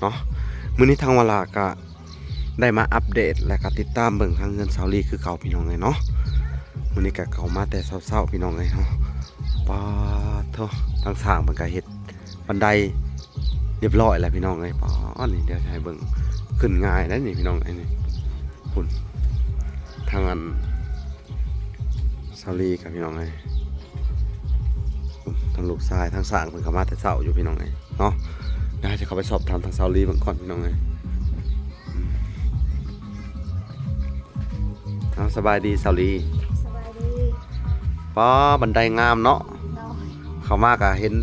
ເນາະ. ມື້ນີ້ທາງວາລາກະໄດ້ມາອັບເດດ ແລະກະຕິດຕາມເບິ່ງທາງເຮືອນສາວລີຄືເກົ່າພີ່ນ້ອງເອີຍເນາະ. ມື້ນີ້ກະເຂົ້າມາແຕ່ເຊົ້າໆ ພີ່ນ້ອງເອີຍເນາະ. ປາດໂທ້ ທາງຊ່າງເພິ່ນກະເຮັດບັນໄດຮຽບຮ້ອຍແລ້ວພີ່ນ້ອງເອີຍ. ປາດ ນີ້ດຽວໃຫ້ເບິ່ງ ຂຶ້ນງ່າຍໄດ໋ນີ້ພີ່ນ້ອງເອີຍ. ນີ້ພຸ້ນ ທາງອັນ ສາວລີກັບພີ່ນ້ອງເອີຍ ທັງລູກຊາຍ ທັງຊ່າງເພິ່ນເຂົ້າມາແຕ່ເຊົ້າຢູ່ພີ່ນ້ອງເອີຍເນາະ. ດຽວເຮົາຈະເຂົ້າໄປສອບຖາມທາງສາວລີເບິ່ງກ່ອນພີ່ນ້ອງເອີຍ. ເອົາ ສະບາຍດີສາວລີ. ສະບາຍດີ. ປ້າ ບັນໄດງາມເນາະ. ໂດຍ. ເຂົ້າມາກະເຫັນ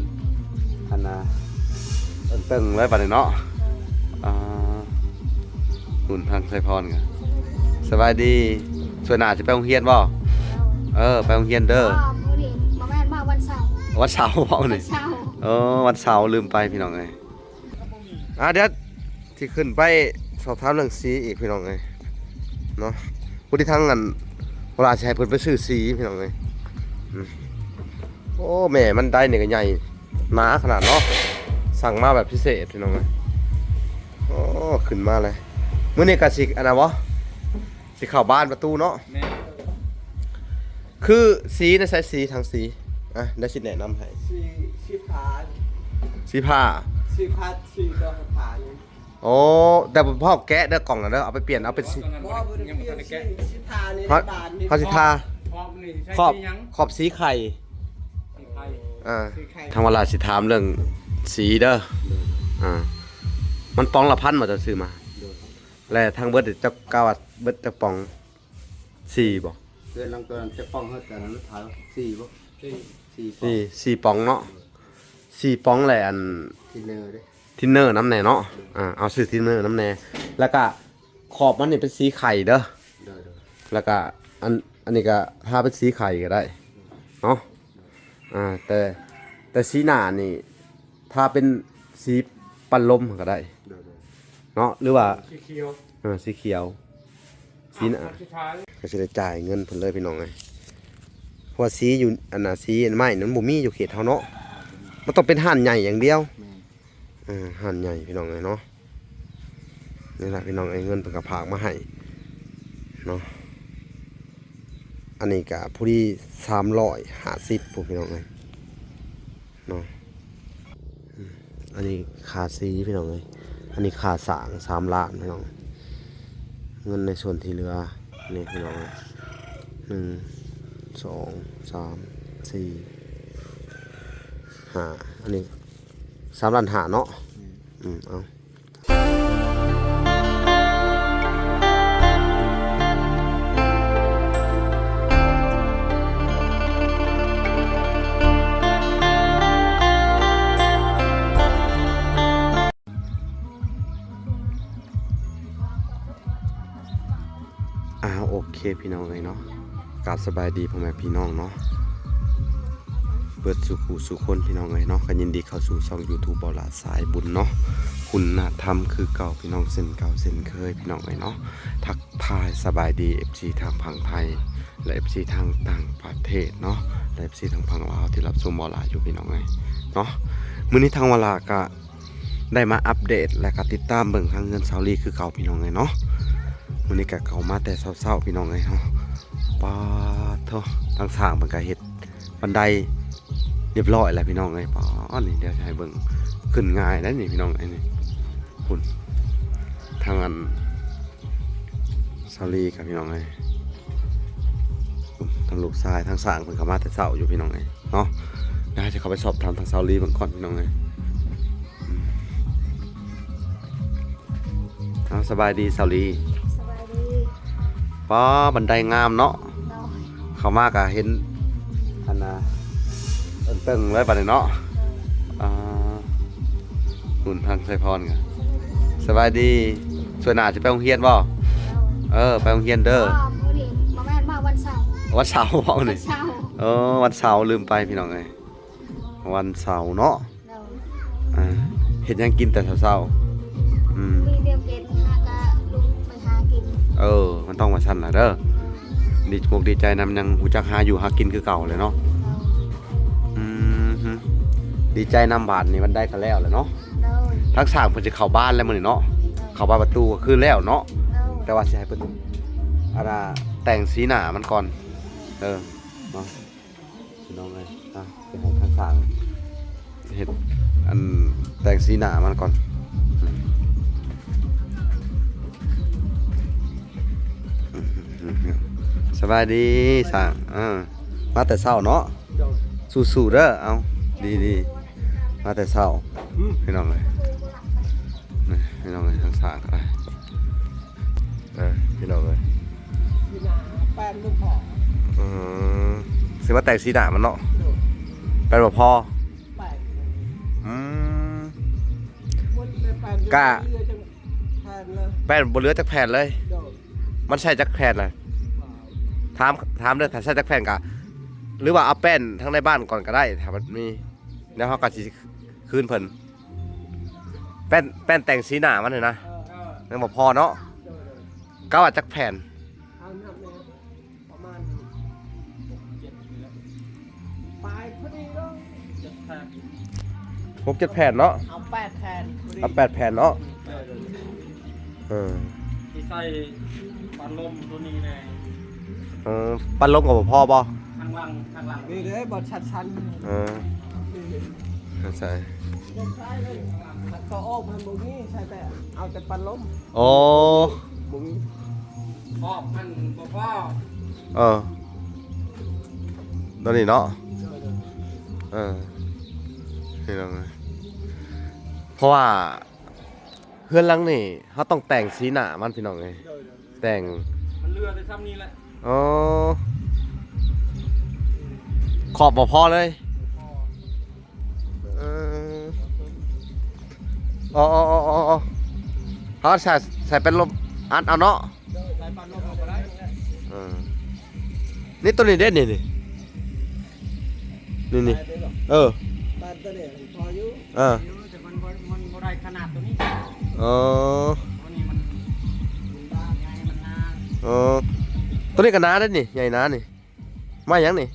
ອັນນ່າ ເຕີງໆ ເລີຍບັດນີ້ເນາະ. ໂດຍ. ອ່າ ຫຸ່ນທາງໄຊພອນກະ ສະບາຍດີ. ສວຍໜ້າຊິໄປໂຮງຮຽນບໍ່? ໂດຍ. ເອີ ໄປໂຮງຮຽນເດີ. ອໍ ມື້ນີ້ບໍ່ແມ່ນ ມາວັນເສົາ. ວັນເສົາບໍ່ມື້ນີ້? ວັນເສົາ. ເອີ ວັນເສົາ ລືມໄປພີ່ນ້ອງເອີຍ. ອ່າ ດຽວຊິຂຶ້ນໄປສອບຖາມເລື່ອງສີອີກພີ່ນ້ອງເອີຍເນາະ. ຜູ້ທີ່ທາງອັນ ເວລາຊິໃຫ້ເພິ່ນໄປຊື້ສີພີ່ນ້ອງເອີຍ. ອືມ ໂອ້ ແມ່ມັນໄດນີ້ກະໃຫຍ່ ໜາຂະໜາດເນາະ. ສັ່ງມາແບບພິເສດພີ່ນ້ອງເອີຍ. ໂອ້ ຂຶ້ນມາເລີຍ. ມື້ນີ້ກະຊິອັນນັ້ນບໍ່? ຊິເຂົ້າບານປະຕູເນາະ. ແມ່ນ. ຄືສີນະ ໃຊ້ສີ ທາງສີ ອ່ະ ດຽວຊິແນະນຳໃຫ້. ສີ ສີຟ້າ. ສີຟ້າ. ສີຟ້າ ສີດອກຟ້ານີ້. ໂອ້ ແຕ່ບໍ່ພ້ອມແກະເດີ ກ່ອງນະເດີ ເອົາໄປປ່ຽນ ເອົາເປັນສີ. ບໍ່ ບໍ່ໄດ້ປ່ຽນສີ ສີທາໃນບ້ານນີ້. ເຮົາຊິທາ ຂອບນີ້ໃຊ້ ຂອບ ສີຫຍັງ? ຂອບສີໄຂ່. ສີໄຂ່. ອ່າ ສີໄຂ່. ທາງວາລາຊິຖາມເລື່ອງສີເດີ. ໂດຍ. ອ່າ ມັນປ໋ອງລະພັນບໍ່ ເຈົ້າຊື້ມາ? ໂດຍ. ແລະທັງເບິດເຈົ້າ ກະວ່າເບິດຈັກປ໋ອງສີ່ບໍ່? ເດືອນຫຼັງຕອນຈັກປ໋ອງເຮົາ ຕອນນັ້ນຂາຍສີ່ບໍ່? ສີ່ ສີ່ປ໋ອງ. ສີ່ ສີ່ປ໋ອງເນາະ. ໂດຍ. ສີ່ປ໋ອງແຫຼະ ອັນ ທິນເນີເດ້ ທິນເນີນຳແດ່ເນາະ. ໂດຍ. ອ່າ ເອົາຊື້ທິນເນີນຳແດ່ ແລ້ວກະຂອບມັນນີ້ເປັນສີໄຂ່ເດີ. ໂດຍ ໂດຍ. ແລ້ວກະອັນ ອັນນີ້ກະທາເປັນສີໄຂ່ກະໄດ້ເນາະ. ອ່າ ແຕ່ ແຕ່ສີໜ້ານີ້ ຖ້າເປັນສີປັນລົມກະໄດ້. ໂດຍ ໂດຍ. ເນາະ ຫຼືວ່າ ສີຂຽວ. ເອີ ສີຂຽວ ສີໜ້າ. ກະຊິໄດ້ຈ່າຍເງິນເພິ່ນເລີຍພີ່ນ້ອງເອີຍ ເພາະວ່າສີຢູ່ອັນນ່າ ສີອັນໄມ້ນັ້ນບໍ່ມີຢູ່ເຂດເຮົາເນາະ. ມັນຕ້ອງເປັນຮ້ານໃຫຍ່ຢ່າງດຽວ. ແມ່ນ. ເອີ ຮ້ານໃຫຍ່ພີ່ນ້ອງເອີຍເນາະ. ນີ້ລະພີ່ນ້ອງເອີຍ ເງິນເພິ່ນກະຝາກມາໃຫ້ເນາະ. ອັນນີ້ກະພໍດີສາມຮ້ອຍຫ້າສິບພຸ້ນພີ່ນ້ອງເອີຍເນາະ. ອືມ ອັນນີ້ຄ່າສີພີ່ນ້ອງເອີຍ ອັນນີ້ຄ່າສ້າງສາມລ້ານພີ່ນ້ອງ. ເງິນໃນສ່ວນທີ່ເຫຼືອນີ້ພີ່ນ້ອງເອີຍ ໜຶ່ງ ສອງ ສາມ ສີ່ ຫ້າ ອັນນີ້ສາມລ້ານຫ້າເນາະ. ອືມ ເອົາ. ອ່າ ໂອເຄພີ່ນ້ອງເອີຍເນາະ. ກາບສະບາຍດີພໍ່ແມ່ພີ່ນ້ອງເນາະ ເບິດສູ່ຜູ້ສູ່ຄົນພີ່ນ້ອງເອີຍເນາະ. ກະຍິນດີເຂົ້າສູ່ຊ່ອງຢູທູບ ເບົາຫຼ້າສາຍບຸນເນາະ. ຄຸນນະທຳຄືເກົ່າພີ່ນ້ອງ ເຊັ່ນເກົ່າເຊັ່ນເຄີຍພີ່ນ້ອງເອີຍເນາະ. ທັກທາຍສະບາຍດີເອັຟຊີທາງຝັ່ງໄທ ແລະເອັຟຊີທາງຕ່າງປະເທດເນາະ ແລະເອັຟຊີທາງຝັ່ງລາວທີ່ຮັບຊົມເບົາຫຼ້າຢູ່ພີ່ນ້ອງເອີຍເນາະ. ມື້ນີ້ທາງວາລາກະ ໄດ້ມາອັບເດດ ແລະກະຕິດຕາມເບິ່ງທາງເຮືອນສາວລີຄືເກົ່າພີ່ນ້ອງເອີຍເນາະ. ມື້ນີ້ກະເຂົ້າມາແຕ່ເຊົ້າໆ ພີ່ນ້ອງເອີຍເນາະ. ປາດໂທ້ ທາງຊ່າງເພິ່ນກະເຮັດບັນໄດຮຽບຮ້ອຍແລ້ວພີ່ນ້ອງເອີຍ. ປາດ ນີ້ດຽວໃຫ້ເບິ່ງ ຂຶ້ນງ່າຍໄດ໋ນີ້ພີ່ນ້ອງເອີຍ. ນີ້ພຸ້ນ ທາງອັນ ສາວລີກັບພີ່ນ້ອງເອີຍ ທັງລູກຊາຍ ທັງຊ່າງເພິ່ນເຂົ້າມາແຕ່ເຊົ້າຢູ່ພີ່ນ້ອງເອີຍເນາະ. ດຽວເຮົາຈະເຂົ້າໄປສອບຖາມທາງສາວລີເບິ່ງກ່ອນພີ່ນ້ອງເອີຍ. ເອົາ ສະບາຍດີສາວລີ. ສະບາຍດີ. ປ້າ ບັນໄດງາມເນາະ. ໂດຍ. ເຂົ້າມາກະເຫັນອັນນ່າ ເຕີງໆ ເລີຍບັດນີ້ເນາະ. ໂດຍ. ອ່າ ຫຸ່ນທາງໄຊພອນກະ ສະບາຍດີ. ສວຍໜ້າຊິໄປໂຮງຮຽນບໍ່? ໂດຍ. ເອີ ໄປໂຮງຮຽນເດີ. ອໍ ມື້ນີ້ບໍ່ແມ່ນ ມາວັນເສົາ. ວັນເສົາບໍ່ມື້ນີ້? ວັນເສົາ. ເອີ ວັນເສົາ ລືມໄປພີ່ນ້ອງເອີຍ ວັນເສົາເນາະ. ໂດຍ. ອ່າ ເຮັດຫຍັງກິນແຕ່ເຊົ້າໆ? ອືມ ມີແນວກິນ ຫາກະລຸກໄປຫາກິນ. ເອີ ມັນຕ້ອງວ່າຊັ້ນລະເດີ. ໂດຍ. ດີອົກດີໃຈນຳ ຍັງຮູ້ຈັກຫາຢູ່ຫາກິນຄືເກົ່າແຫຼະເນາະ. ໂດຍ. ອືມ ດີໃຈນຳ ບາດນີ້ວັນໃດກະແລ້ວແຫຼະເນາະ. ໂດຍ. ທາງຊ່າງເພິ່ນຊິເຂົ້າບ້ານແລ້ວມື້ນີ້ເນາະ, ເຂົ້າບ້ານປະຕູກໍຄືແລ້ວເນາະ, ແຕ່ວ່າຊິໃຫ້ເພິ່ນ ອັນນ່າ ແຕ່ງສີໜ້າມັນກ່ອນ. ເອີ ເນາະ ພີ່ນ້ອງເອີຍ ອ່ະ ຊິໃຫ້ທາງຊ່າງເຮັດ ອັນ ແຕ່ງສີໜ້າມັນກ່ອນ. ສະບາຍດີຊ່າງ ເອີ ມາແຕ່ເຊົ້າເນາະ. ໂດຍ ສູ້ໆເດີ. ເອົາ ດີໆ ມາແຕ່ເຊົ້າ ອືມ ພີ່ນ້ອງເອີຍ ນີ້ ພີ່ນ້ອງເອີຍ ທາງສ້າງກໍໄດ້. ເອີ ພີ່ນ້ອງເອີຍ ສີໜ້າແປ້ນບໍ່ພໍ. ອືມ ຊິມາແຕ່ງສີໜ້າມັນເນາະ. ໂດຍ ແປ້ນບໍ່ພໍ. ແປ້ນ ອືມ ໝົດແລ້ວ ແປ້ນ ກະ ເຫຼືອຈັກແຜ່ນເລີຍ ແປ້ນບໍ່ເຫຼືອຈັກແຜ່ນເລີຍ. ໂດຍ ມັນໃຊ້ຈັກແຜ່ນລະ? ຖາມ ຖາມເດີ ຖ້າໃຊ້ຈັກແຜ່ນກະ ຫຼືວ່າເອົາແປ້ນທາງໃນບ້ານກ່ອນກໍໄດ້ ຖ້າມັນມີ ແລ້ວເຮົາກໍຊິຄືນເພິ່ນ. ແປ້ນ ແປ້ນແຕ່ງສີໜ້າມັນນີ້ນະ ເອີ ຍັງບໍ່ພໍເນາະ. ໂດຍ ໂດຍ ກະວ່າຈັກແຜ່ນ? ເອົານັບແດ່ ປະມານ ປາຍພໍດີເນາະ ເຈັດແຜ່ນ ຫົກເຈັດແຜ່ນເນາະ. ເອົາແປດແຜ່ນ ເອົາແປດແຜ່ນເນາະ. ເອີ ເອີ ທີ່ໃສ່ປັດລົມຕົວນີ້ແດ່. ເອີ ປັດລົມກໍບໍ່ພໍບໍ່? ທາງຫຼັງ ທາງຫຼັງນີ້ເດ້ ບໍ່ຊັດຊັນ. ເອີ ໃສ່ ຄັນເຂົາອອກມັນບໍ່ມີ ໃສ່ແຕ່ ເອົາແຕ່ປັດລົມ. ໂອ້ ບໍ່ມີ ອອກມັນບໍ່ພໍ. ເອີ ຕົວນີ້ເນາະ. ເອີ ເອີ ພີ່ນ້ອງເອີຍ ເພາະວ່າ ເຮືອນຫຼັງນີ້ເຮົາຕ້ອງແຕ່ງສີໜ້າມັນ ພີ່ນ້ອງເອີຍ. ໂດຍ ໂດຍ ແຕ່ງ ມັນເຫຼືອແຕ່ຊ່ຳນີ້ແຫຼະ. ອໍ ຂອບບໍ່ພໍເລີຍ. ບໍ່ພໍ ເອີ ອໍ ເຮົາໃສ່ ໃສ່ເປັນລົມອັດເອົາເນາະ. ໂດຍ ໃສ່ປັດລົມເອົາກໍໄດ້. ເອີ ນີ້ ຕົວນີ້ເດ້ ນີ້ ນີ້ ນີ້ ນີ້ ເອີ ປານຕົວນີ້ພໍຢູ່. ເອີ ຢູ່ ແຕ່ມັນບໍ່ ມັນບໍ່ໄດ້ຂະໜາດຕົວນີ້. ເອີ ຕົວນີ້ມັນ ມັນບາງ ໃຫຍ່ ມັນໜາ. ເອີ ຕົວນີ້ກໍໜາເດ້ນີ້ ໃຫຍ່ໜານີ້. ໄມ້ຫຍັງນີ້?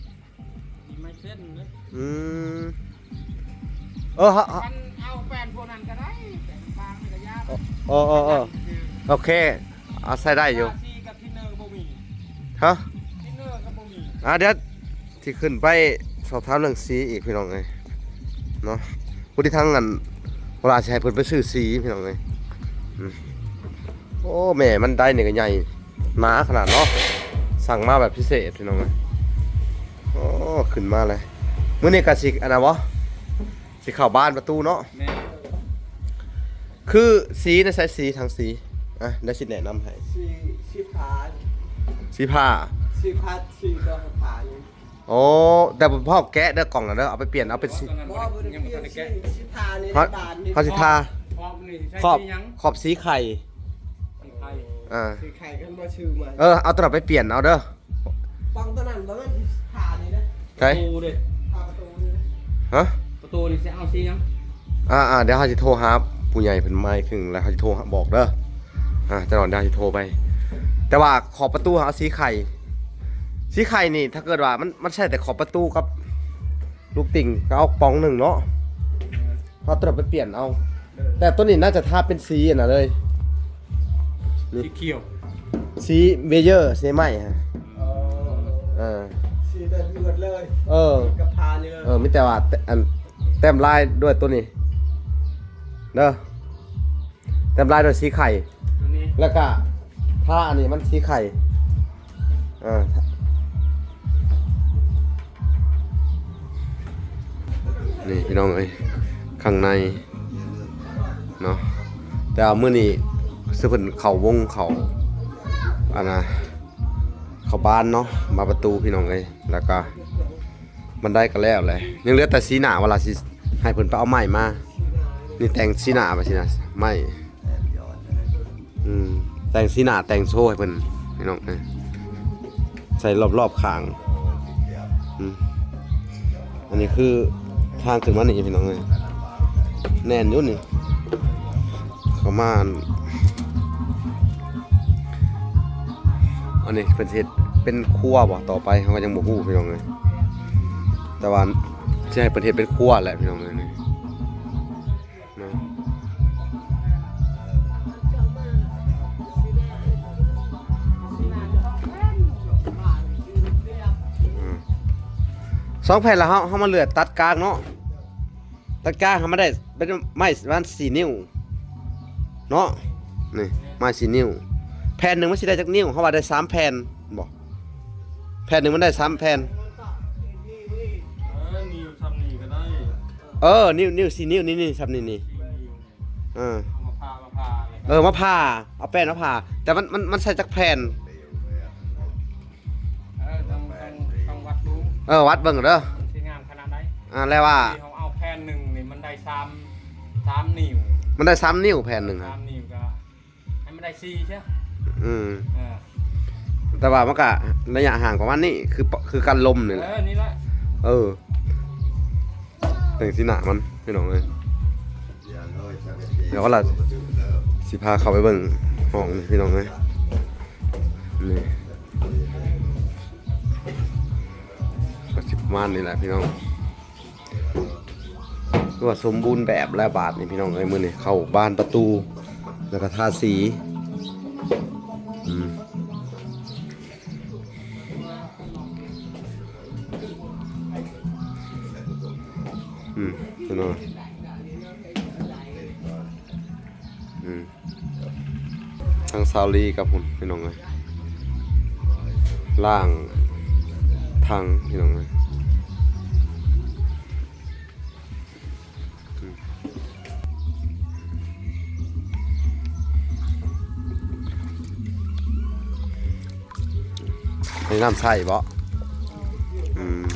ໄມ້ເສັ້ນເດ້. ອືມ ເອີ ເຮົາ ຄັນເອົາແປ້ນພວກນັ້ນກໍໄດ້ ແປ້ນບາງນີ້ກໍຢ່າ. ເອີ ເອີ ເອີ ເອີ ໂອເຄ ເອົາໃຊ້ໄດ້ຢູ່. ທາສີກັບທິນເນີກໍບໍ່ມີ. ຮະ? ທິນເນີກໍບໍ່ມີ. ອ່າ ດຽວຊິຂຶ້ນໄປສອບຖາມເລື່ອງສີອີກ ພີ່ນ້ອງເອີຍເນາະ. ຜູ້ທີ່ທາງອັນ ເວລາຊິໃຫ້ເພິ່ນໄປຊື້ສີ ພີ່ນ້ອງເອີຍ. ອືມ ໂອ້ ແມ່ມັນໄດນີ້ກໍໃຫຍ່ໜາຂະໜາດເນາະ, ສັ່ງມາແບບພິເສດ ພີ່ນ້ອງເອີຍ. ໂອ້ ຂຶ້ນມາເລີຍ. ມື້ນີ້ກໍຊິອັນນັ້ນບໍ່? ຊິເຂົ້າບານປະຕູເນາະ. ແມ່ນ. ຄືສີນະ ໃຊ້ສີ ທາງສີ ອ່ະ ດຽວຊິແນະນຳໃຫ້. ສີ ສີຟ້າ ສີຟ້າ ສີຟ້າ ສີດອກຟ້ານີ້. ໂອ້ ແຕ່ບໍ່ພໍແກະເດີ ກ່ອງນະເດີ ເອົາໄປປ່ຽນ ເອົາເປັນສີ ບໍ່ ບໍ່ໄດ້ປ່ຽນ ສີ ສີທາໃນບານນີ້. ເຮົາຊິທາຂອບ ຂອບສີໄຂ່. ສີໄຂ່ ອ່າ ສີໄຂ່ ຄັນບໍ່ຊື່ມາ. ເອີ ເອົາຕົວນັ້ນໄປປ່ຽນເອົາເດີ. ປອງຕົວນັ້ນບໍ່ແມ່ນສີທານີ້ເດ້. ໃສ? ປະຕູເດ້. ປະຕູນີ້ເດ້. ຮະ? ປະຕູນີ້ຊິເອົາສີຫຍັງ? ອ່າໆ ດຽວເຮົາຊິໂທຫາຜູ້ໃຫຍ່ເພິ່ນມາອີກເທື່ອໜຶ່ງ ແລ້ວເຮົາຊິໂທບອກເດີ. ອ່າ ຈັກໜ່ອຍດຽວເຮົາຊິໂທໄປ. ແຕ່ວ່າຂອບປະຕູເຮົາເອົາສີໄຂ່. ສີໄຂ່ນີ້ ຖ້າເກີດວ່າມັນ ມັນໃຊ້ແຕ່ຂອບປະຕູກັບລູກຕິ່ງ ກໍເອົາປ່ອງໜຶ່ງເນາະ. ເຮົາຕ້ອງໄປປ່ຽນເອົາ. ແຕ່ຕົວນີ້ໜ້າຈະທາເປັນສີອັນນັ້ນເລີຍ. ນີ້ ສີຂຽວ ສີເບເຢີ ສີໄມ້ຫັ້ນ. ເອີ ເອີ ສີແບບເລືອດເລີຍ. ເອີ ກັບທານີ້ເລີຍ. ເອີ ມີແຕ່ວ່າແຕ້ມ ອັນ ແຕ້ມລາຍດ້ວຍຕົວນີ້ເດີ. ແຕ້ມລາຍດ້ວຍສີໄຂ່ ຕົວນີ້ ແລ້ວກະທາອັນນີ້ມັນສີໄຂ່. ເອີ ນີ້ພີ່ນ້ອງເອີຍ ຂ້າງໃນເນາະ. ແຕ່ວ່າມື້ນີ້ ເຊິ່ງເພິ່ນເຂົ້າວົງ ເຂົ້າ ອັນນ່າ ເຂົ້າບານເນາະ ບານປະຕູ ພີ່ນ້ອງເອີຍ. ແລ້ວກະບັນໄດກໍແລ້ວແຫຼະ ຍັງເຫຼືອແຕ່ສີໜ້າ ວ່າລະຊິໃຫ້ເພິ່ນໄປເອົາໄມ້ມາ. ນີ້ແຕ່ງສີໜ້າໄປ ສີໜ້າໄມ້. ອືມ ແຕ່ງສີໜ້າແຕ່ງໂຊໃຫ້ເພິ່ນ ພີ່ນ້ອງເອີຍ ໃສ່ລອບໆຂ້າງ. ອືມ ອັນນີ້ຄືທາງຂຶ້ນມານີ້ ພີ່ນ້ອງເອີຍ ແໜ້ນຢູ່ນີ້. ເຂົ້າມາ ອັນນີ້ເພິ່ນຊິເຮັດເປັນຄົວບໍ່ ຕໍ່ໄປເຮົາກໍຍັງບໍ່ຮູ້ ພີ່ນ້ອງເອີຍ. ແຕ່ວ່າຊິໃຫ້ເພິ່ນເຮັດເປັນຄົວແຫຼະ ພີ່ນ້ອງເອີຍ ນີ້. ເນາະ ສອງແຜ່ນລະ ເຮົາ ເຮົາມາເລືອກຕັດກາງເນາະ ຕັດກາງໃຫ້ມັນໄດ້ເປັນໄມ້ປະມານສີ່ນິ້ວເນາະ ນີ້ ໄມ້ສີ່ນິ້ວ ແຜ່ນໜຶ່ງມັນຊິໄດ້ຈັກນິ້ວ? ເຮົາວ່າໄດ້ສາມແຜ່ນບໍ? ແຜ່ນໜຶ່ງມັນໄດ້ສາມແຜ່ນ ເອີ ນິ້ວຊ່ຳນີ້ກໍໄດ້ ເອີ ນິ້ວ ນິ້ວສີ່ນິ້ວ ນີ້ ນີ້ ຊ່ຳນີ້ ນີ້ ເອີ ເອົາມາຜ່າ ມາຜ່າ ເອີ ມາຜ່າ ເອົາແປ້ນມາຜ່າ ແຕ່ມັນ ມັນ ມັນໃສ່ຈັກແຜ່ນ? ເອີ ຕ້ອງ ຕ້ອງ ຕ້ອງວັດດູ ເອີ ວັດເບິ່ງເດີ ມັນຊິງາມຂະໜາດໃດ ອ່າ ແລ້ວວ່າ ທີ່ເຮົາເອົາແຜ່ນໜຶ່ງນີ້ ມັນໄດ້ສາມ ສາມນິ້ວ ມັນໄດ້ສາມນິ້ວແຜ່ນໜຶ່ງ ສາມນິ້ວກໍໃຫ້ມັນໄດ້ສີ່ຊະ ອືມ ເອີ ແຕ່ວ່າມັນກະໄລຍະຫ່າງປະມານນີ້ ຄື ຄືກັນລົມນີ້ແຫຼະ ເອີ ນີ້ແຫຼະ ເອີ ຈັ່ງຊີ້ນະມັນ ພີ່ນ້ອງເອີຍ ດຽວວ່າລະຊິພາເຂົ້າໄປເບິ່ງຫ້ອງນີ້ ພີ່ນ້ອງເອີຍ ນີ້ ກໍຊິປະມານນີ້ແຫຼະ ພີ່ນ້ອງ ຄືວ່າສົມບູນແບບແລ້ວບາດນີ້ ພີ່ນ້ອງເອີຍ ມື້ນີ້ເຂົ້າບານປະຕູ ແລ້ວກໍທາສີ ອືມ ອືມ ພີ່ນ້ອງ ອືມ ທາງສາວລີກັບພຸ້ນ ພີ່ນ້ອງເອີຍ ລ້າງຖັງ ພີ່ນ້ອງເອີຍ ອືມ ໃຫ້ນ້ຳໃຊ້ບໍ? ອືມ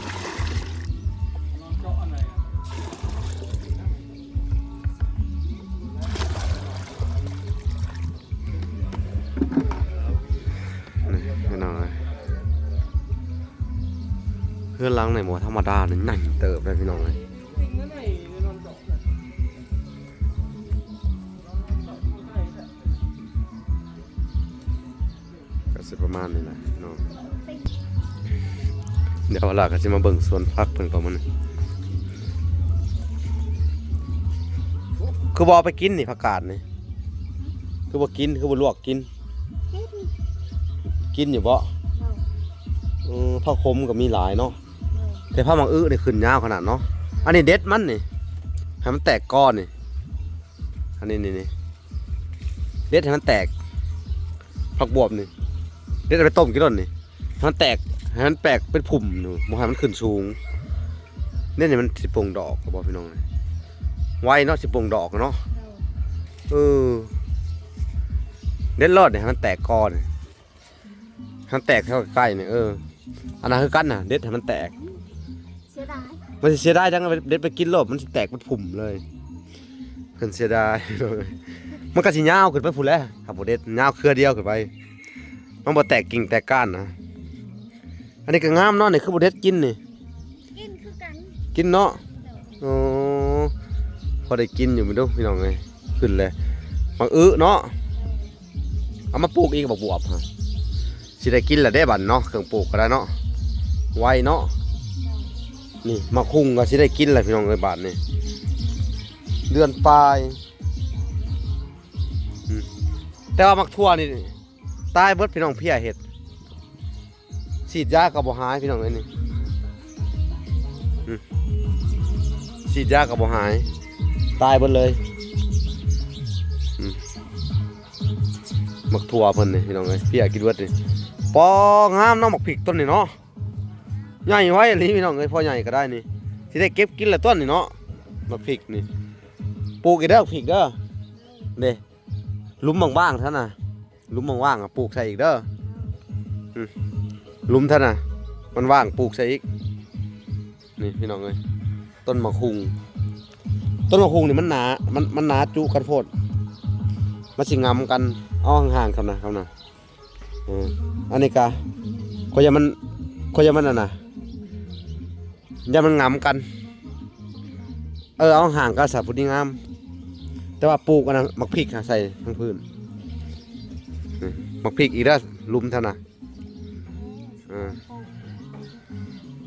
ນີ້ ພີ່ນ້ອງເອີຍ ເຮືອນຫຼັງນີ້ບໍ່ທຳມະດາເດ້ ໃຫຍ່ເຕີບເດ້ ພີ່ນ້ອງເອີຍ. ກໍຊິປະມານນີ້ແຫຼະເນາະ ດຽວເຮົາກໍຊິມາເບິ່ງສວນຜັກເພິ່ນກ່ອນມື້ນີ້ ຄືບໍ່ເອົາໄປກິນນີ້ ຜັກກາດນີ້ ຄືບໍ່ກິນ ຄືບໍ່ລວກກິນ? ກິນ ກິນຢູ່ບໍ? ໂດຍ ເອີ ຜັກຂົມກໍມີຫຼາຍເນາະ ໂດຍ ແຕ່ຜັກໝາກອຶນີ້ຂຶ້ນຍາວຂະໜາດເນາະ ອັນນີ້ເດັດມັນນີ້ ໃຫ້ມັນແຕກກໍນີ້ ອັນນີ້ ນີ້ ນີ້ ເດັດໃຫ້ມັນແຕກ ຜັກບວບນີ້ ເດັດເອົາໄປຕົ້ມກິນໂລດນີ້ ໃຫ້ມັນແຕກ ໃຫ້ມັນແຕກເປັນພຸ່ມຢູ່ ບໍ່ໃຫ້ມັນຂຶ້ນສູງ ນີ້ ນີ້ມັນຊິປົ່ງດອກບໍ່ ພີ່ນ້ອງ ໄວເນາະ ຊິປົ່ງດອກເນາະ ເອີ ເດັດໂລດນີ້ ໃຫ້ມັນແຕກກໍນີ້ ໃຫ້ມັນແຕກແຖວໃກ້ໆນີ້ ເອີ ອັນນັ້ນຄືກັນນະ ເດັດໃຫ້ມັນແຕກ ເສຍດາຍ ມັນຊິເສຍດາຍຈັ່ງ ເດັດໄປກິນໂລດ ມັນຊິແຕກເປັນພຸ່ມເລີຍ ເພິ່ນເສຍດາຍ ມັນກໍຊິຍາວຂຶ້ນໄປພຸ້ນແຫຼະ ຖ້າບໍ່ເດັດ ຍາວເຄືອດຽວຂຶ້ນໄປ ມັນບໍ່ແຕກກິ່ງແຕກກ້ານນະ ອັນນີ້ກໍງາມເນາະ ນີ້ຄືບໍ່ເດັດກິນນີ້ ກິນຄືກັນ ກິນເນາະ ໂດຍ ໂອ້ ພໍໄດ້ກິນຢູ່ ເບິ່ງດູພີ່ນ້ອງເອີຍ ຂຶ້ນແລ້ວ ໝາກອຶເນາະ ໂດຍ ເອົາມາປູກອີກ ບັກບວບຫະ ຊິໄດ້ກິນແລ້ວເດ້ບັດເນາະ ເຄື່ອງປູກກໍໄດ້ເນາະ ໄວເນາະ ນີ້ໝາກຫຸ່ງກໍຊິໄດ້ກິນແລ້ວ ພີ່ນ້ອງເອີຍ ບາດນີ້ ເດືອນປາຍ ອືມ ແຕ່ວ່າໝາກຖົ່ວນີ້ຕາຍເບິດ ພີ່ນ້ອງ ເພຍເຫັດ ສີດຢາກໍບໍ່ຫາຍ ພີ່ນ້ອງເອີຍ ນີ້ ອືມ ສີດຢາກໍບໍ່ຫາຍ ຕາຍເບິດເລີຍ ອືມ ໝາກຖົ່ວເພິ່ນນີ້ ພີ່ນ້ອງເອີຍ ເພຍກິນເບິດນີ້ ປໍ ງາມເນາະ ໝາກພິກຕົ້ນນີ້ເນາະ ໃຫຍ່ໄວອີ່ຫຼີ ພີ່ນ້ອງເອີຍ ພໍໃຫຍ່ກໍໄດ້ນີ້ ຊິໄດ້ເກັບກິນແລ້ວຕົ້ນນີ້ເນາະ ໝາກພິກນີ້ ປູກອີກເດີ ໝາກພິກເດີ ເດ້ ຫຼຸມວ່າງໆ ຊັ້ນນະ ຫຼຸມວ່າງໆ ອະ ປູກໃສ່ອີກເດີ ອືມ ຫຼຸມຊັ້ນນະ ມັນວ່າງ ປູກໃສ່ອີກ ນີ້ ພີ່ນ້ອງເອີຍ ຕົ້ນໝາກຫຸ່ງ ຕົ້ນໝາກຫຸ່ງນີ້ມັນໜາ ມັນ ມັນໜາຈຸກັນໂພດ ມັນຊິຫງຳກັນ ເອົາຫ່າງໆ ຄຳນະ ຄຳນະ ເອີ ອັນນີ້ກະ ຂ້ອຍຢ້ານມັນ ຂ້ອຍຢ້ານມັນອັນນະ ຢ້ານມັນຫງຳກັນ ເອີ ເອົາຫ່າງກັນຊະ ຜູ້ດີງາມ ແຕ່ວ່າປູກອັນນັ້ນ ໝາກພິກຫາໃສ່ທາງພື້ນ ໝາກພິກອີກເດີ ຫຼຸມເທົ່ານະ ເອີ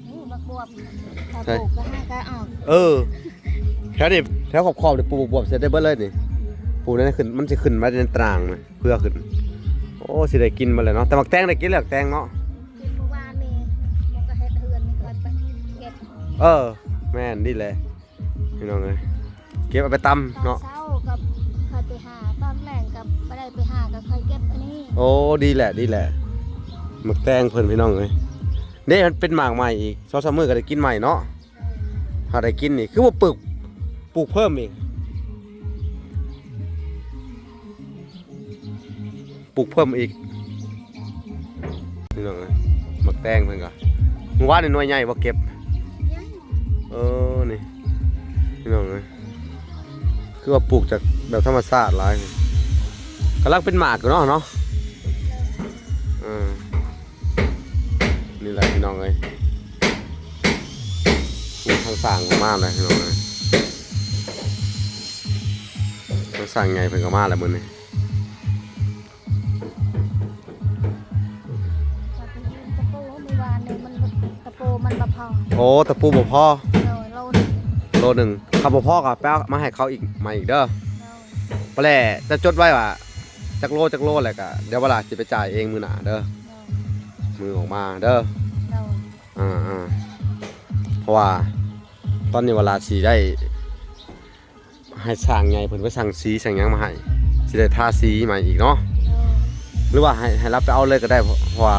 ນີ້ບັກບວບ ຖ້າ ໃຊ່ ປູກກໍໃຫ້ກໍອອກ ເອີ ແຖວນີ້ ແຖວຂອບໆ ນີ້ປູກບັກບວບໃສ່ໄດ້ເບິດເລີຍນີ້ ປູກນັ້ນຂຶ້ນ ມັນຊິຂຶ້ນມາໃນຕາລາງ ເພື່ອຂຶ້ນ ໂອ້ ຊິໄດ້ກິນໝົດແລ້ວເນາະ ແຕ່ໝາກແຕງໄດ້ກິນແລ້ວ ໝາກແຕງເນາະ ກິນມື້ວານນີ້ ມັນກໍເຮັດເຮືອນນີ້ ຂ້ອຍໄປເກັບ ເອີ ແມ່ນ ນີ້ແຫຼະ ພີ່ນ້ອງເອີຍ ເກັບເອົາໄປຕຳເນາະ. ຕອນເຊົ້າກໍຄ່ອຍໄປຫາ ຕອນແລງກໍບໍ່ໄດ້ໄປຫາ ກໍຄ່ອຍເກັບອັນນີ້. ໂອ້ ດີແຫຼະ ດີແຫຼະ ໝາກແຕງເພິ່ນ ພີ່ນ້ອງເອີຍ. ເດ້ ມັນເປັນໝາກໃໝ່ອີກ ສອງສາມມື້ກໍໄດ້ກິນໃໝ່ເນາະ. ເອີ ຖ້າໄດ້ກິນນີ້ ຄືບໍ່ປູກ ປູກເພີ່ມອີກ ປູກເພີ່ມອີກ ພີ່ນ້ອງເອີຍ. ໝາກແຕງເພິ່ນກໍ ມື້ວານນີ້ໜ່ວຍໃຫຍ່ບໍ່ເກັບ? ຍັງ. ເອີ ນີ້ ພີ່ນ້ອງເອີຍ ຄືວ່າປູກຈາກແບບທຳມະຊາດຫຼາຍ ກຳລັງເປັນໝາກຢູ່ເນາະ ເນາະ. ເອີ ນີ້ແຫຼະ ພີ່ນ້ອງເອີຍ ນີ້ ທາງຊ່າງເພິ່ນມາແລ້ວ ພີ່ນ້ອງເອີຍ. ທາງຊ່າງໃຫຍ່ເພິ່ນກໍມາແລ້ວມື້ນີ້. ຕະປູມື້ວານນີ້ມັນ ຕະປູມັນບໍ່ພໍ. ໂອ້ ຕະປູບໍ່ພໍ. ໂດຍ ໂລໜຶ່ງ ໂລໜຶ່ງ ຄັນບໍ່ພໍກໍໄປເອົາມາໃຫ້ເຂົາອີກ ໃໝ່ອີກເດີ. ໂດຍ ປະແຫຼ ຈະຈົດໄວ້ວ່າຈັກໂລ ຈັກໂລ ແລ້ວກໍດຽວເວລາຊິໄປຈ່າຍເອງມື້ໜ້າເດີ. ໂດຍ ມື້ອອກມາເດີ. ໂດຍ ອ່າໆ ເພາະວ່າຕອນນີ້ເວລາຊິໄດ້ ໃຫ້ຊ່າງໃຫຍ່ເພິ່ນໄປສັ່ງສີສັ່ງຫຍັງມາໃຫ້ ຊິໄດ້ທາສີໃໝ່ອີກເນາະ. ໂດຍ ຫຼືວ່າໃຫ້ ໃຫ້ລາວໄປເອົາເລີຍກໍໄດ້ ເພາະ ເພາະວ່າ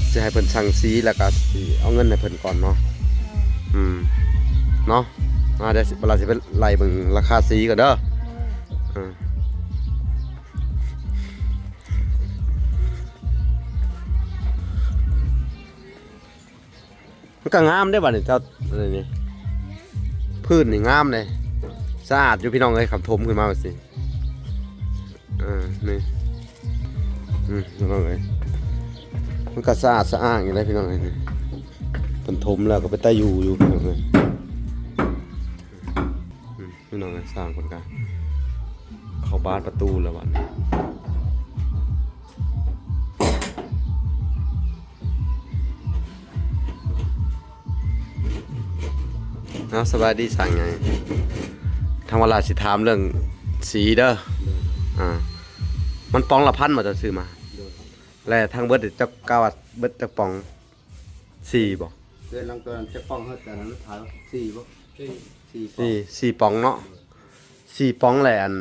ຊິໃຫ້ເພິ່ນສັ່ງສີ ແລ້ວກໍຊິເອົາເງິນໃຫ້ເພິ່ນກ່ອນເນາະ. ໂດຍ ອືມ ເນາະ. ອ່າ ດຽວ ເວລາຊິໄປໄລ່ເບິ່ງລາຄາສີກ່ອນເດີ. ໂດຍ ເອີ ມັນກໍງາມເດ້ບັດນີ້ ເຈົ້າ ອັນນີ້ ພື້ນນີ້ງາມເດ້ ສະອາດຢູ່ ພີ່ນ້ອງເອີຍ. ຄັນຖົມຂຶ້ນມາແບບຊີ້ ເອີ ນີ້ ອືມ ພີ່ນ້ອງເອີຍ ມັນກໍສະອາດສະອ້າງຢູ່ເດ້ ພີ່ນ້ອງເອີຍ. ນີ້ ເພິ່ນຖົມແລ້ວກໍເປັນຕາຢູ່ຢູ່ ພີ່ນ້ອງເອີຍ. ອືມ ພີ່ນ້ອງເອີຍ ຊ່າງເພິ່ນກະເຂົ້າບານປະຕູແລ້ວບັດນີ້. ເອົາ ສະບາຍດີຊ່າງໃຫຍ່. ທາງວາລາຊິຖາມເລື່ອງສີເດີ. ໂດຍ ອ່າ ມັນປ໋ອງລະພັນບໍ່ ເຈົ້າຊື້ມາ? ໂດຍ ແລະທັງເບິດເຈົ້າກະວ່າເບິດຈັກປ໋ອງ? ສີ່ບໍ່? ເດືອນຫຼັງຕົວນັ້ນຈັກປ໋ອງເຮີ້ຍ ແຕ່ນັ້ນຂາຍສີ່ບໍ່? ສີ່ ສີ່ປ໋ອງ ສີ່ ສີ່ປ໋ອງເນາະ. ໂດຍ ສີ່ປ໋ອງແຫຼະ ອັນ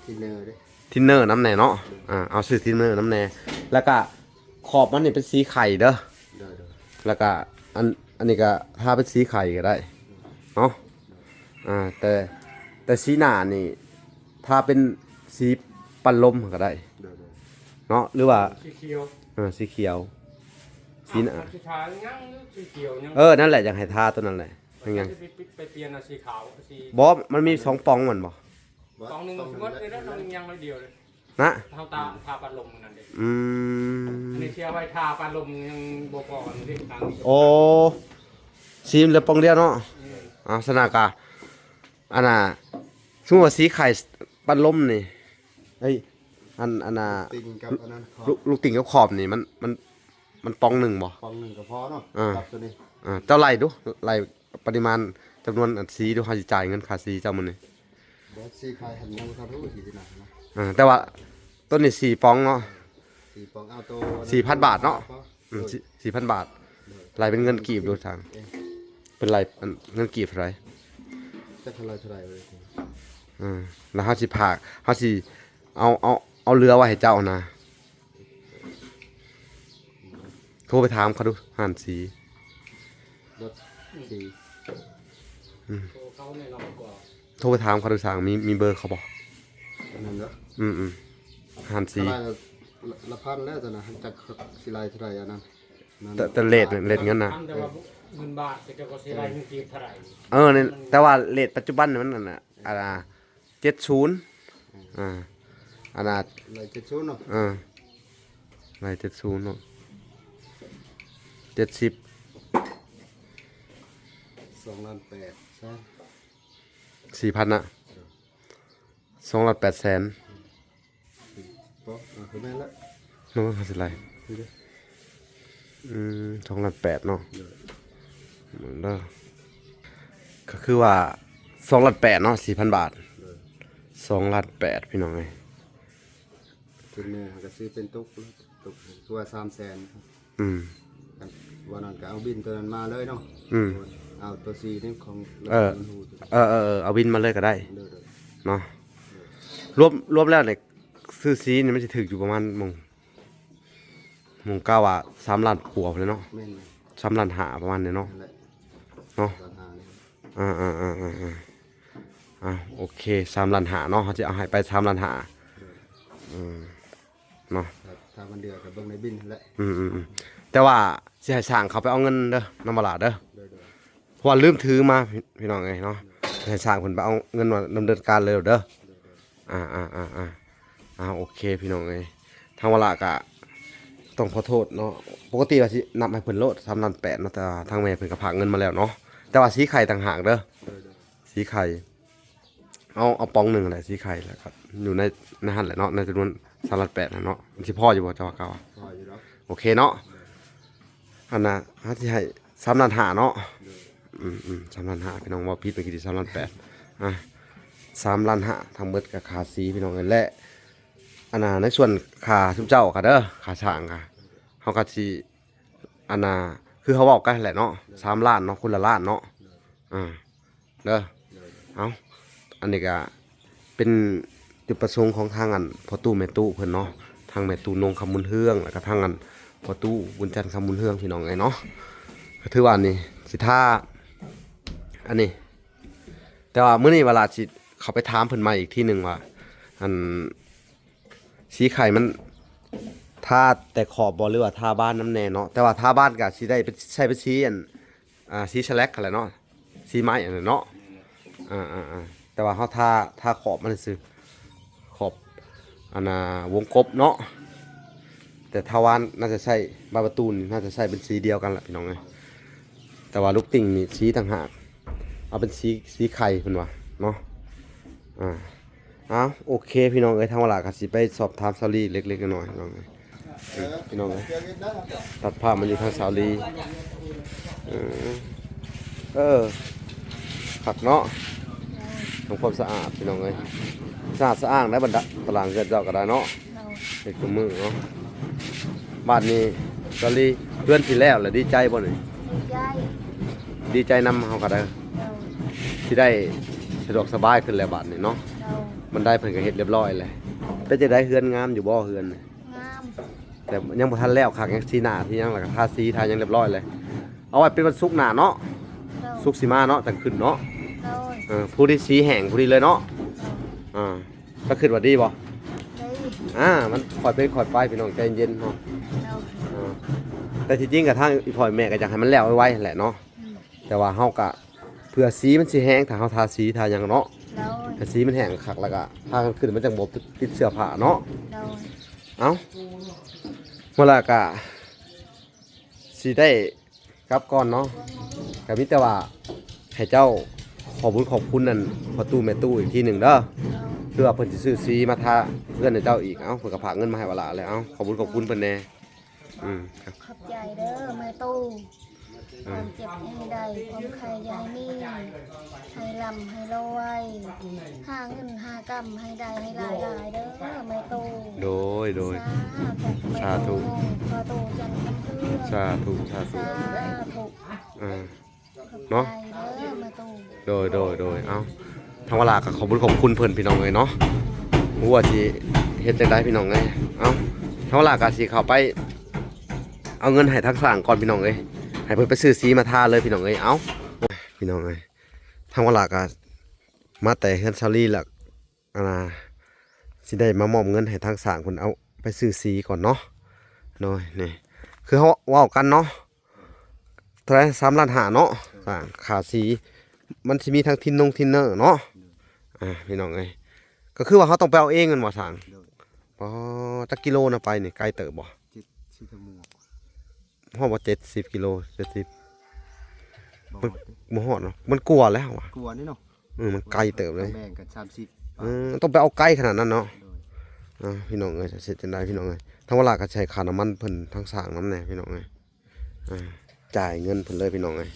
ທິນເນີເດ້ ທິນເນີນຳແດ່ເນາະ. ໂດຍ ອ່າ ເອົາຊື້ທິນເນີນຳແດ່ ແລ້ວກະຂອບມັນນີ້ເປັນສີໄຂ່ເດີ. ໂດຍໆ ແລ້ວກະອັນ ອັນນີ້ກະທາເປັນສີໄຂ່ກໍໄດ້ເນາະ. ໂດຍ ອ່າ ແຕ່ ແຕ່ສີໜ້ານີ້ທາເປັນສີປັນລົມກໍໄດ້. ໂດຍໆ ເນາະ ຫຼືວ່າສີຂຽວ ເອີ ສີຂຽວ ສີໜ້າ ອ່ະ ສີຂາວຍັງ ຫຼືສີຂຽວຍັງ? ເອີ ນັ້ນແຫຼະ ຢາກໃຫ້ທາໂຕນັ້ນແຫຼະ. ຍັງ ຍັງ ຊິໄປ ໄປປ່ຽນເອົາສີຂາວ ສີ ບໍ່ ມັນມີສອງປ໋ອງແມ່ນບໍ່? ປ໋ອງໜຶ່ງ ປ໋ອງໜຶ່ງ ຊິໝົດເລີຍເນາະ ປ໋ອງໜຶ່ງຍັງໜ້ອຍດຽວເລີຍ. ນະ ເຮົາຕາ ອືມ ທາປັດລົມນັ້ນເດ້. ອືມ ອັນນີ້ເສຍໄວ້ທາປັດລົມຍັງບໍ່ພໍເດ້ ທາງນີ້. ໂອ້ ຊີມເຫຼືອປ໋ອງດຽວເນາະ. ອືມ ເອົາ ສະນະກະ ອັນນ່າ ສົມມຸດວ່າສີໄຂ່ປັດລົມນີ້ ເອີຍ ອັນ ອັນນ່າ ຕິ່ງກັບອັນນັ້ນ ຂອບ ລູກ ລູກຕິ່ງກັບຂອບນີ້ ມັນ ມັນ ມັນປ໋ອງໜຶ່ງບໍ່? ປ໋ອງໜຶ່ງກໍພໍເນາະ. ອ່າ ກັບຕົວນີ້ ອ່າ ເຈົ້າໄລ່ດູ ໄລ່ປະລິມານຈຳນວນອັນສີດູ ເຮົາຊິຈ່າຍເງິນຄ່າສີເຈົ້າມື້ນີ້. ບໍ່ ສີໄຂ່ຫັ້ນຍັງບໍ່ທັນຮູ້ ສີທີ່ໜ້ານະ. ອ່າ ແຕ່ວ່າຕົວນີ້ສີ່ປ໋ອງເນາະ. ສີ່ປ໋ອງ ເອົາໂຕສີ່ພັນບາດເນາະ. ອືມ ສີ່ພັນບາດ. ໂດຍ ໄລ່ເປັນເງິນກີບດູທາງ ເອີ ເປັນໄລ່ເງິນກີບເທົ່າໃດ? ຈັກເທົ່າໃດເທົ່າໃດເລີຍ. ອ່າ ແລ້ວເຮົາຊິພາກ ເຮົາຊິເອົາ ເອົາ ເອົາເຫຼືອໄວ້ໃຫ້ເຈົ້ານະ. ໂທໄປຖາມເຂົາດູ ຮ້ານສີ ລົດສີ ອືມ ໂທເຂົາແນ່ນອນກວ່າ. ໂທໄປຖາມເຂົາດູຊ່າງ ມີ ມີເບີເຂົາບໍ່? ອັນນັ້ນເນາະ. ອືມໆ ຮ້ານສີ ລະ ລະພັນແລ້ວຕອນນັ້ນ ຈັກຊິໄລ່ເທົ່າໃດອັນນັ້ນ. ແຕ່ ແຕ່ເຣດ ເຣດເງິນນະ ພັນ ແຕ່ວ່າເງິນບາດ ແຕ່ເຈົ້າກໍຊິໄລ່ເງິນກີບເທົ່າໃດ? ເອີ ນີ້ ແຕ່ວ່າເຣດປັດຈຸບັນນີ້ມັນອັນນ່າ ອັນນ່າ ເຈັດສິບ ອືມ ອ່າ ອັນນ່າ ໄລ່ເຈັດສິບເນາະ. ເອີ ໄລ່ເຈັດສິບເນາະ ເຈັດສິບ ສອງລ້ານແປດແສນ ສີ່ພັນນະ. ເອີ ສອງລ້ານແປດແສນ ບໍ່ ເອີ ຄືແມ່ນລະ ເນາະ ເຮົາຊິໄລ່ ຄືເດ້ ອືມ ສອງລ້ານແປດເນາະ. ເອີ ເບິ່ງເດີ ກໍຄືວ່າສອງລ້ານແປດເນາະ ສີ່ພັນບາດ. ເອີ ສອງລ້ານແປດ ພີ່ນ້ອງເອີຍ. ເປັນເນື້ອ ເຮົາກໍຊື້ເປັນຕຸກ ຕຸກຄືວ່າສາມແສນ. ອືມ ອັນ ວ່ານັ້ນກໍເອົາບິນຕົວນັ້ນມາເລີຍເນາະ. ອືມ ເອົາຕົວສີ່ນີ້ຂອງ ເອີ ເອີ ເອີ ເອົາວິນມາເລີຍກໍໄດ້ ໂດຍໆ ເນາະ. ລວມ ລວມແລ້ວນີ້ ຊື້ສີ່ນີ້ມັນຊິຖືກຢູ່ປະມານໝ່ອງ ໝ່ອງກະວ່າສາມລ້ານກວ່າພຸ້ນແຫຼະເນາະ. ແມ່ນໆ ສາມລ້ານຫ້າປະມານນີ້ເນາະ ນັ້ນແຫຼະ ເນາະ. ສາມລ້ານຫ້ານີ້ ອ່າໆໆໆ ອ່າ ໂອເຄ ສາມລ້ານຫ້າເນາະ ເຮົາຊິເອົາໃຫ້ໄປສາມລ້ານຫ້າ ໂດຍ ອືມ ເນາະ. ຖ້າມັນເດືອກໍເບິ່ງໃນບິນຫັ້ນແຫຼະ ອືມໆໆ ແຕ່ວ່າຊິໃຫ້ຊ່າງເຂົາໄປເອົາເງິນເດີ ນຳບໍ່ຫຼ້າເດີ ໂດຍໆ ເພາະວ່າລືມຖືມາ ພີ່ ພີ່ນ້ອງເອີຍເນາະ. ໃຫ້ຊ່າງເພິ່ນໄປເອົາເງິນມາດຳເນີນການເລີຍເດີ ໂດຍໆ ອ່າໆໆໆ ອ່າ ໂອເຄ ພີ່ນ້ອງເອີຍ ທາງວາລະກະຕ້ອງຂໍໂທດເນາະ. ປົກກະຕິວ່າຊິນັບໃຫ້ເພິ່ນໂລດ ສາມລ້ານແປດເນາະ ແຕ່ວ່າທາງແມ່ເພິ່ນກໍຝາກເງິນມາແລ້ວເນາະ ແຕ່ວ່າສີໄຂ່ຕ່າງຫາກເດີ ໂດຍໆ ສີໄຂ່ ເອົາ ເອົາປ໋ອງໜຶ່ງແຫຼະ ສີໄຂ່ ແລ້ວກໍຢູ່ໃນ ໃນຫັ້ນແຫຼະເນາະ ໃນຈຳນວນສາມລ້ານແປດຫັ້ນເນາະ. ມັນຊິພໍຢູ່ບໍ່ ເຈົ້າວ່າ ເຈົ້າວ່າ ພໍຢູ່ດອກ ໂອເຄເນາະ. ອັນນ່າ ເຮົາຊິໃຫ້ສາມລ້ານຫ້າເນາະ ໂດຍ ອືມໆ ສາມລ້ານຫ້າ ພີ່ນ້ອງ ເວົ້າຜິດເມື່ອກີ້ນີ້ ສາມລ້ານແປດ ອ່າ ສາມລ້ານຫ້າ ທັງໝົດກໍຄ່າສີ ພີ່ນ້ອງເອີຍ ແລະ ອັນນ່າ ໃນສ່ວນຄ່າຊຸມເຈົ້າກໍເດີ ຄ່າຊ່າງກໍ ເຮົາກໍຊິ ອັນນ່າ ຄືເຮົາເວົ້າກັນຫັ້ນແຫຼະເນາະ ສາມລ້ານເນາະ ຄົນລະລ້ານເນາະ ອ່າ ເດີ. ເອົາ ອັນນີ້ກະເປັນຈຸດປະສົງຂອງທາງອັນພໍ່ຕູ້ແມ່ຕູ້ເພິ່ນເນາະ ທາງແມ່ຕູ້ນົງຄຳບຸນເຮືອງ ແລ້ວກະທາງອັນພໍ່ຕູ້ບຸນຈັນຄຳບຸນເຮືອງ ພີ່ນ້ອງເອີຍເນາະ. ກໍຖືວ່ານີ້ຊິຖ້າອັນນີ້ ແຕ່ວ່າມື້ນີ້ວາລະຊິເຂົ້າໄປຖາມເພິ່ນໃໝ່ອີກທີໜຶ່ງວ່າ ອັນ ສີໄຂ່ມັນທາແຕ່ຂອບບໍ່ ຫຼືວ່າທາບານນຳແດ່ເນາະ. ແຕ່ວ່າທາບານກະຊິໄດ້ເປັນ ໃຊ້ເປັນສີອັນ ອ່າ ສີສະແລັກຫັ້ນແຫຼະເນາະ ສີໄມ້ຫັ້ນແຫຼະເນາະ. ອ່າໆໆ ແຕ່ວ່າເຮົາທາ ທາຂອບມັນຊື່ ຂອບ ອັນນ່າ ວົງກົບເນາະ. ແຕ່ທາວານໜ້າຈະໃຊ້ ບານປະຕູນີ້ໜ້າຈະໃຊ້ເປັນສີດຽວກັນລະ ພີ່ນ້ອງເອີຍ. ແຕ່ວ່າລູກຕິ່ງນີ້ສີຕ່າງຫາກ ເອົາເປັນສີ ສີໄຂ່ເພິ່ນວ່າເນາະ. ອ່າ ອ້າວ ໂອເຄ ພີ່ນ້ອງເອີຍ ທາງວາລະກໍຊິໄປສອບຖາມສາວລີເລັກໆນ້ອຍໆ ພີ່ນ້ອງເອີຍ ເອີ ພີ່ນ້ອງເອີຍ ຕັດພາບມາຢູ່ທາງສາວລີ ເອີ ເອີ ຄັກເນາະ ທຳຄວາມສະອາດ ພີ່ນ້ອງເອີຍ ສະອາດສະອ້າງໄດ໋ ບັນດາຕາລາງເຮືອນເຈົ້າກໍໄດ້ເນາະ ໂດຍ ເຮັດຄູ່ມື້ເນາະ. ບາດນີ້ສາວລີ ເຮືອນຊິແລ້ວລະ ດີໃຈບໍ່ນີ້? ດີໃຈ ດີໃຈນຳເຮົາກໍໄດ້ ໂດຍ ຊິໄດ້ສະດວກສະບາຍຂຶ້ນແລ້ວບາດນີ້ເນາະ ໂດຍ ບັນໄດເພິ່ນກໍເຮັດລຽບຮ້ອຍແລ້ວ. ເປັນຈັ່ງໃດ ເຮືອນງາມຢູ່ບໍ່ ເຮືອນ? ງາມ ແຕ່ຍັງບໍ່ທັນແລ້ວຄັກ ຍັງສີໜ້າ ສີຫຍັງ ແລ້ວກໍທາສີ ທາຫຍັງລຽບຮ້ອຍແລ້ວ. ເອົາໄວ້ເປັນວັນສຸກໜ້າເນາະ ໂດຍ ສຸກຊິມາເນາະ ຈັ່ງຂຶ້ນເນາະ ໂດຍ ເອີ ຜູ້ທີ່ສີແຫ້ງຜູ້ນີ້ເລີຍເນາະ ໂດຍ ອ່າ ເຈົ້າຄິດວ່າດີບໍ່? ດີ ອ່າ ມັນຄ່ອຍເປັນຄ່ອຍໄປ ພີ່ນ້ອງ ໃຈເຢັນເນາະ ໂດຍ ເອີ ແຕ່ທີ່ຈິງກໍທາງອີ່ພໍ່ອີ່ແມ່ກໍຢາກໃຫ້ມັນແລ້ວໄວໆຫັ້ນແຫຼະເນາະ ອືມ ແຕ່ວ່າເຮົາກໍ ເພື່ອສີມັນຊິແຫ້ງ ຖ້າເຮົາທາສີທາຫຍັງເນາະ ໂດຍ ຖ້າສີມັນແຫ້ງຄັກແລ້ວກໍ ທາກາງຄືນມັນຈັ່ງບໍ່ຕິດເຊື້ອຜ້າເນາະ ໂດຍ ເອົ້າ ເມື່ອລະກະຊິໄດ້ກັບກ່ອນເນາະ ກະມີແຕ່ວ່າໃຫ້ເຈົ້າຂອບບຸນຂອບຄຸນອັນພໍ່ຕູ້ແມ່ຕູ້ອີກທີໜຶ່ງເດີ ໂດຍ ຄືວ່າເພິ່ນຊິຊື້ສີມາທາເຮືອນໃຫ້ເຈົ້າອີກ ເອົ້າ ເພິ່ນກໍຝາກເງິນມາໃຫ້ວາລະແລ້ວ ເອົ້າ ຂອບບຸນຂອບຄຸນເພິ່ນແດ່ ອືມ ຂອບໃຈເດີແມ່ຕູ້ ຄວາມເຈັບໃຫ້ໄດ້ ຄວາມໄຂ້ຢ່າໃຫ້ມີ ໃຫ້ລ່ຳໃຫ້ລວຍ ຫາເງິນຫາກຳໃຫ້ໄດ້ໃຫ້ຫຼາຍໆເດີແມ່ຕູ້ ໂດຍ ໂດຍ ສາທຸ ສາທຸ ພໍ່ຕູ້ຈັນຄຳເຮືອງ ສາທຸ ສາທຸ ສາທຸ ອ່າ ເນາະ ໂດຍ ໂດຍ ໂດຍ ເອົ້າ ທາງວາລະກໍຂອບບຸນຂອບຄຸນເພິ່ນ ພີ່ນ້ອງເອີຍເນາະ ບໍ່ຮູ້ວ່າຊິເຮັດຈັ່ງໃດ ພີ່ນ້ອງເອີຍ ເອົ້າ ທາງວາລະກໍຊິເຂົ້າໄປເອົາເງິນໃຫ້ທາງຊ່າງກ່ອນ ພີ່ນ້ອງເອີຍ ໃຫ້ເພິ່ນໄປຊື້ສີມາທາເລີຍ ພີ່ນ້ອງເອີຍ ເອົ້າ ພີ່ນ້ອງເອີຍ ທາງວາລະກໍມາແຕ່ເຮືອນສາວລີລະ ອັນນ່າ ຊິໄດ້ມາມອບເງິນໃຫ້ທາງຊ່າງເພິ່ນເອົາໄປຊື້ສີກ່ອນເນາະ ໂດຍ ນີ້ ຄືເຮົາເວົ້າກັນເນາະ ເທົ່າໃດ ສາມລ້ານຫ້າເນາະ ໂດຍ ຄ່າສີ ມັນຊິມີທັງທິນນົງທິນເນີເນາະ ໂດຍ ອ່າ ພີ່ນ້ອງເອີຍ ກໍຄືວ່າເຮົາຕ້ອງໄປເອົາເອງແມ່ນບໍ່ຊ່າງ? ໂດຍ ອໍ ຈັກກິໂລນະ ໄປນີ້ ໄກເຕີບບໍ່? ເຈັດສິບ ຮອດບໍ່ ເຈັດສິບກິໂລ ເຈັດສິບ ບໍ່ ມັນ ຮອດ ບໍ່ຮອດເນາະ ມັນກວ່າແລ້ວຫວາ ກວ່ານີ້ເນາະ ເອີ ມັນໄກເຕີບເລີຍ ຕ້ອງແບ່ງກັນສາມສິບ ເອີ ຕ້ອງໄປເອົາໄກຂະໜາດນັ້ນເນາະ ໂດຍ ອ່າ ພີ່ນ້ອງເອີຍ ເສຍຈັ່ງໃດ ພີ່ນ້ອງເອີຍ ທາງວາລະກໍໃຊ້ຄ່ານ້ຳມັນເພິ່ນທາງຊ່າງນຳແດ່ ພີ່ນ້ອງເອີຍ ອ່າ ຈ່າຍເງິນເພິ່ນເລີຍ ພີ່ນ້ອງເອີຍ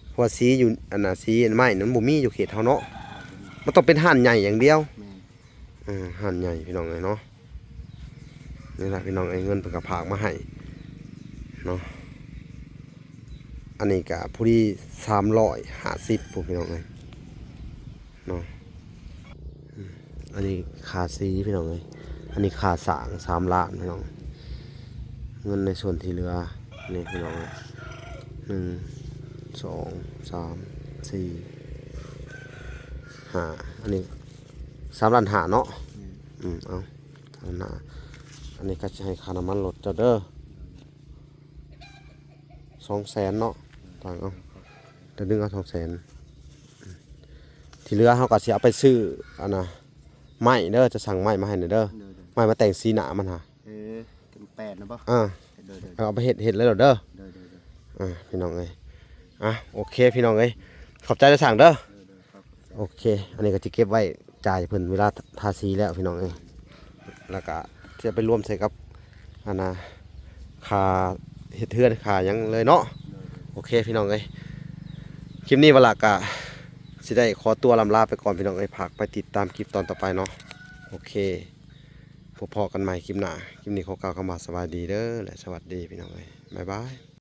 ເພາະວ່າສີຢູ່ ອັນນ່າ ສີອັນໄມ້ນັ້ນບໍ່ມີຢູ່ເຂດເຮົາເນາະ ມັນຕ້ອງເປັນຮ້ານໃຫຍ່ຢ່າງດຽວ ແມ່ນ ເອີ ຮ້ານໃຫຍ່ ພີ່ນ້ອງເອີຍເນາະ ນີ້ລະ ພີ່ນ້ອງເອີຍ ເງິນເພິ່ນກໍຝາກມາໃຫ້ເນາະ ອັນນີ້ກະພໍດີສາມຮ້ອຍຫ້າສິບພຸ້ນ ພີ່ນ້ອງເອີຍເນາະ. ອືມ ອັນນີ້ຄ່າສີ ພີ່ນ້ອງເອີຍ, ອັນນີ້ຄ່າສ້າງສາມລ້ານ ພີ່ນ້ອງ. ເງິນໃນສ່ວນທີ່ເຫຼືອນີ້ ພີ່ນ້ອງເອີຍ ໜຶ່ງ ສອງ ສາມ ສີ່ ຫ້າ ອັນນີ້ສາມລ້ານຫ້າເນາະ. ອືມ ເອົາ ສາມລ້ານຫ້າ ອັນນີ້ກະຊິໃຫ້ຄ່ານ້ຳມັນລົດເຈົ້າເດີ ສອງແສນເນາະ. ຕາງ ເອົາ ດຽວດຶງເອົາສອງແສນ ທີ່ເຫຼືອເຮົາກະຊິເອົາໄປຊື້ ອັນນ່າ ໄມ້ເດີ ຈະສັ່ງໄມ້ມາໃຫ້ແດ່ເດີ. ໂດຍໆ ໄມ້ມາແຕ່ງສີໜ້າມັນຫາ. ເອີ ເປັນແປດນະບໍ່? ອ່າ ໂດຍໆ ເອົາໄປເຮັດ ເຮັດເລີຍເດີ. ໂດຍໆ ອ່າ ພີ່ນ້ອງເອີຍ ອ່ະ ໂອເຄ ພີ່ນ້ອງເອີຍ ຂອບໃຈເດີຊ່າງເດີ. ໂດຍໆ ຂອບໃຈ. ໂອເຄ ອັນນີ້ກະຊິເກັບໄວ້ຈ່າຍເພິ່ນເວລາທາສີແລ້ວ ພີ່ນ້ອງເອີຍ, ແລ້ວກະຈະໄປລວມໃສ່ກັບ ອັນນ່າ ຄ່າເຮັດເຮືອນ ຄ່າຫຍັງເລີຍເນາະ. ໂດຍໆ ໂອເຄ ພີ່ນ້ອງເອີຍ ຄລິບນີ້ວາລະກະຊິໄດ້ຂໍຕົວລ່ຳລາໄປກ່ອນ ພີ່ນ້ອງເອີຍ, ຝາກໄປຕິດຕາມຄລິບຕອນຕໍ່ໄປເນາະ. ໂອເຄ ພົບພໍ້ກັນໃໝ່ຄລິບໜ້າ, ຄລິບນີ້ຂໍກ່າວຄຳວ່າສະບາຍດີເດີ ແລະ ສະຫວັດດີ ພີ່ນ້ອງເອີຍ ບາຍບາຍ.